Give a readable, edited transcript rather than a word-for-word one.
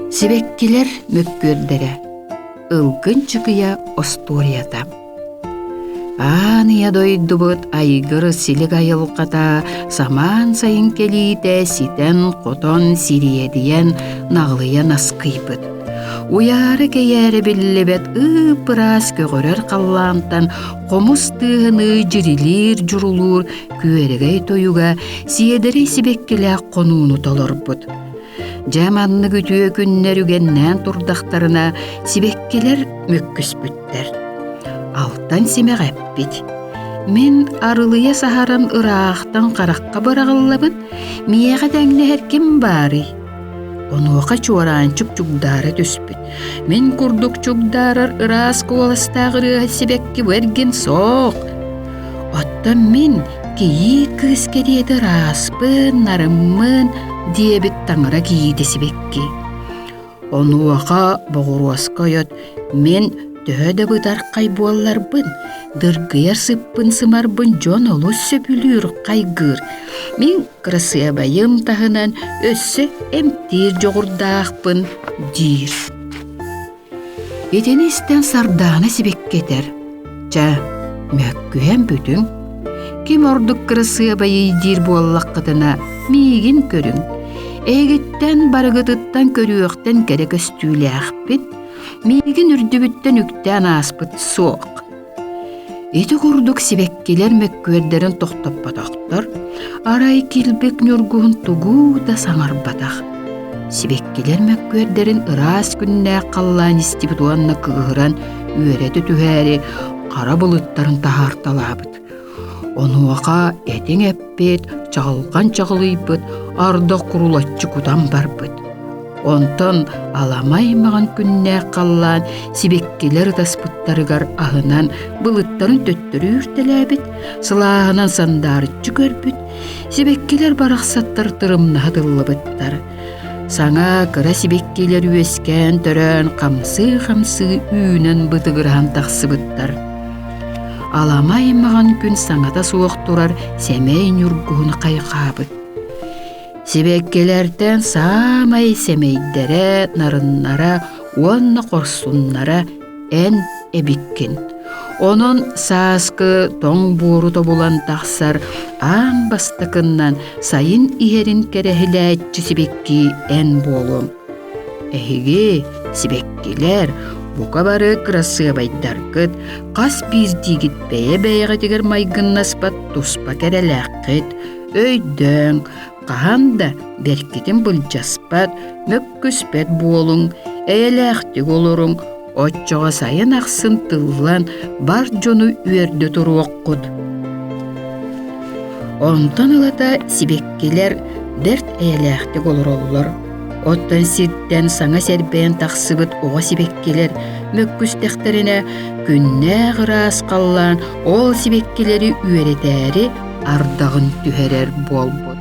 Сибэккилэр мөккүөрдэрэ Ылгын чыкыйа остуоруйата Аан ийэ дойдубут айгыр силик айылҕата самаан сайын кэлиитэ ситэн-хотон сириэдийэн наҕылыйан аскыйбыт. Уйаара-кэйээрэ биллибэт ып-ыраас көҕөрөр халлаантан хомус тыаһыныы дьирилиир-дьурулуур күөрэгэй тойуга сиэдэрэй сибэккилээх хонууну толорбут. Дьэ маннык үтүө күннэр үгэннээн турдахтарына сибэккилэр мөккүспүттэр. Алтан симэх эппит: «Мин арылыйа саһаран ыраахтан харахха быраҕыллабын, миэхэ тэҥнэһэр ким баарый?» Онуоха чуораанчык чугдаара түспүт. «Мин курдук чугдаарар ыраас куоластаах ырыаһыт сибэкки бу эргин суох. Оттон мин кийиит кыыс кэриэтэ ырааспын, нарыммын, диэбит таҥара кийиитэ сибэкки. Онуоха боҕуруоска ойот мин төһө да бытархай буолларбын, дыргыйар сыппын-сымарбын дьон олус сөбүлүүр, хайгыыр. Мин кырасыабайым таһынан өссө эмтиир дьоҕурдаахпын диир. Итини истэн Сардаана сибэкки этэр: «Чэ, мөккүһэн бүтүҥ. Ким ордук кырасыабайый диир буоллаххытына, миигин көрүҥ. Эһигиттэн барыгытыттан көрүөхтэн кэрэ көстүүлээхпин. Миигин үрдүбүттэн үктээн ааспыт суох. Ити курдук сибэккилэр мөккүөрдэрин тохтоппотохтор, арай килбик ньургуһун тугу да саҥарбатах. Сибэккилэр мөккүөрдэрин ыраас күннээх халлаан истибит уонна кыыһыран үөрэтэ түһээри хара былыттарын таһаарталаабыт. Онуоха этиҥ эппит, чаҕылҕан чаҕылыйбыт, ардах курулаччы кутан барбыт. Онтон аламай маҕан күннээх халлаан сибэккилэр ытаспыттарыгар аһынан былыттарын төттөрү үүртэлээбит, сылааһынан сандаарыччы көрбүт, сибэккилэр барахсаттар тырымнаһа тыллыбыттар. Саҥа кыра сибэккилэр үөскээн төрөөн хамсыы-хамсыы үүнэн бытыгыраһан тахсыбыттар. Аламай маҕан күн саҥата суох турар сэмэй ньургуһун хайҕаабыт. Сибэккилэртэн саамай сэмэйдэрэ, нарыннара уонна хорсуннара эн эбиккин. Онон сааскы тоҥ буору тобулан тахсар аан бастакыннан сайын иһэрин кэрэһилээччи сибэкки эн буолуоҥ. Эһиги, сибэккилэр, бука бары кырасыабайдаргыт, хас биирдиигит бэйэ-бэйэҕитигэр майгыннаспат туспа кэрэлээххит, өйдөөҥ, хаһан да бэркитин былдьаспат, мөккүспэт буолуҥ, эйэлээхтик олоруҥ, оччоҕо сайын ахсын тыллан бар дьону үөрдэ туруоххут. Онтон ылата сибэккилэр бэрт эйэлээхтик олороллор. Оттон сиртэн саҥа сэрбэйэн тахсыбыт оҕо сибэккилэр мөккүстэхтэринэ, күннээх ыраас халлаан ол сибэккилэри үөрэтээри ардаҕын түһэрэр буолбут.